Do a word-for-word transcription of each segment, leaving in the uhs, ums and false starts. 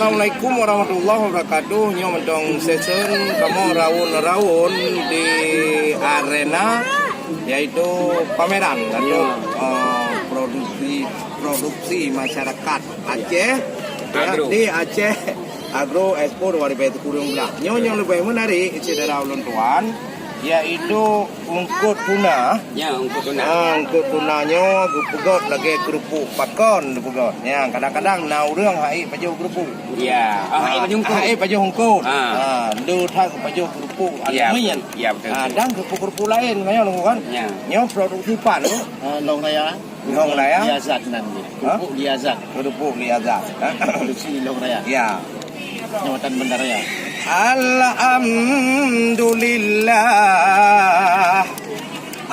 Assalamualaikum warahmatullahi wabarakatuh. Nyoe mantong sesi kamoe rawon-rawon di arena, yaitu pameran atau, eh, produksi, produksi masyarakat Aceh, ya, Agro. Di Aceh Agro Expo dua ribu dua puluh tiga. Nyoe nyang lebih menarik, syedara ulôn tuan, yaitu ungkot tuna. Ya, ungkot tuna. Ah, ungkot tuna nyoe geupeugöt lagèe keurupuk pakon geupeugöt. Ya, kadang-kadang na ureueng hai pajoh keurupuk. Ya, ah, hai pajoh ungkot. Hai pajoh ungkot. Ah. Ah, le that pajoh keurupuk. Ya, betul. Ya, betul, betul. Dan keurupuk-keurupuk laén, kan? Ya. Nyoe produksi pan. Ah, Long Raya. Long Raya? Liazat nan dia. Ha? Keurupuk Liazat. Keurupuk Liazat. Ha? Produksi Long Raya. Ya. Kecamatan Banda Raya. Alhamdulillah.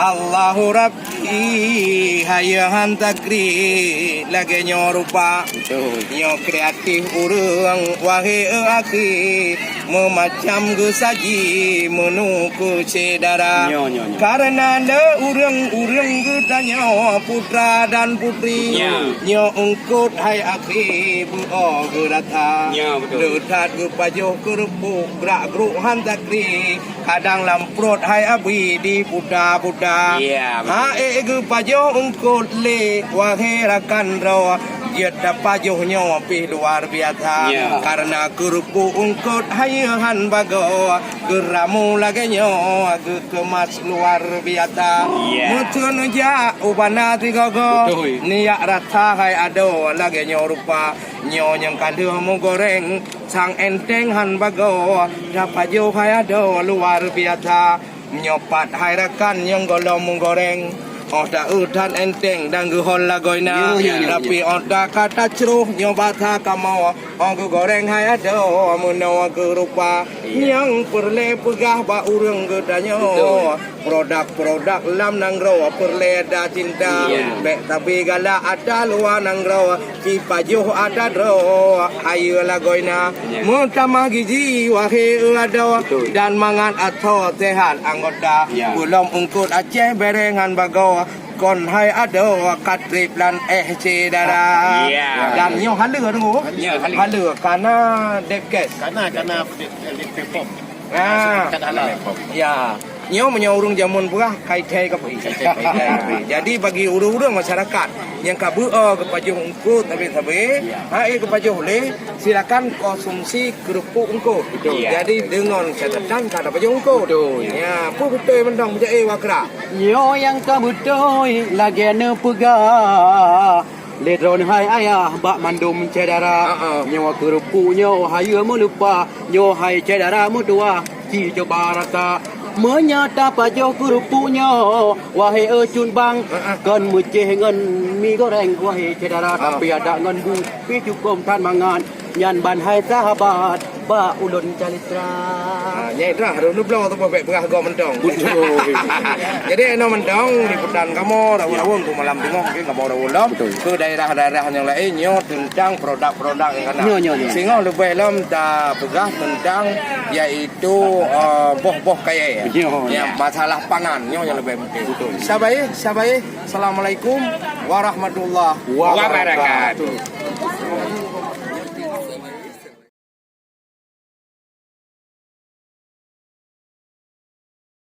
Allahu Rabbi, hayeue han takri lagèe nyoe rupa. Betul. Nyoe kreatif ureueng, wahé akhi. Meumacam geusaji meunuku syedara. Nyo, nyo, nyo. Kareuna le ureueng-ureueng geutanyoe putra dan putri. Nyo. Nyoe ungkot hai akhi beuo geurata. Nyo, betul. Le that geupajoh keurupuk, grak-gruk han takri. Kadang lam pruet hai abi diputa-puta. Ya, betul. Hai geupajoh ungkot lé wahé rakan droe. Jeuet tapajoh nyoe pih luar biasa. Ya. Kareuna keurupuk ungkot hayeue han bagoe, geuramu lagèe nyoe geukeumas luar biasa. Ya. Meuteun jak u banda sigogo, betul, neujak rasa hai adoe lagèe nyoe rupa. Nyoe nyang ka lheueh meugoreng, sang enteng han bagoe, tapajoh hai adoe luar biasa. Meunyoe pat hai rakan nyang gohlom meugoreng, 'oh taeu that enteng dan geuhol lagoina. Yo, yo, yo, yo. Tapi 'oh ka tacroh nyoe basa kamoe, 'oh geugoreng hai adoe meunoe keu rupa. Iya. Nyang peureulèe peugah bak ureueng geutanyoe. Betul. Produk-produk lam nanggroe peureulèe ada cinta. Iya. Bèk sabe galak ata luwa nanggroe. Sipajoh ata droe hayeue lagoina. Ya. Meutamah gizi wahé adoe. Betul. Dan mangat asoe seuhat anggota. Ya. Peulom ungkot Aceh bèrèngan bagoe kon hai adoe ka trép lam éh syedara. Ya. Dan nyoe haleue deungoe. Ya, haleue. Haleue kana depkes. Kana, kana perform. Ah. Sertifikat halal. Ya. Nyoe meunyoe ureueng jameun peugah, kai thai kapi. Jadi bagi ureueng-ureueng masyarakat nyang ka beuo geupajoh ungkot sabe-sabe, ya, hai geupajoh lé, silakan konsumsi keurupuk ungkot. Betul. Ya. Jadi deungon catatan ka tapajoh ungkot. Betul. Ya, peue beutôi mantong meujak, eh, wakra. Nyoe nyang ka beutôi lagèe neupeugah. Lé droeneuh hai ayah bak mandum syedara. Ha, ha. Nyoe keurupuk nyoe hayeue meuleupah, nyoe hai syedara meutuwah, ci cuba rasa. Meunyoe tapajoh keurupuk nyoe, wahé cut bang, ha, ha, kon meucéh ngon mi goreng, wahé syedara, ha, tapi adak ngon bu pih cukôp that mangat. Nyan ban hai sahabat bak ulôn calitra. Ha, nyai drah, lôn bloe teupeu bèk peugah gob mantong. Betul. Jadi, inoe mantong liputan kamoe, rawon-rawon keu malam teungoh, mungkin kamoe rawon lom. Betul. Keu daerah-daerah nyang laén, nyoe teuntang produk-produk nyang kana. Nyoe, nyoe, nyoe. Singoh leubeh lom tapeugah teuntang, yaitu, eh, boh-boh kayèe. Nyoe, ya, nyoe. Masalah pangan, nyoe nyang leubeh penting. Betul. Sabai, sabai. Assalamualaikum warahmatullahi wabarakatuh. Wabarakatuh.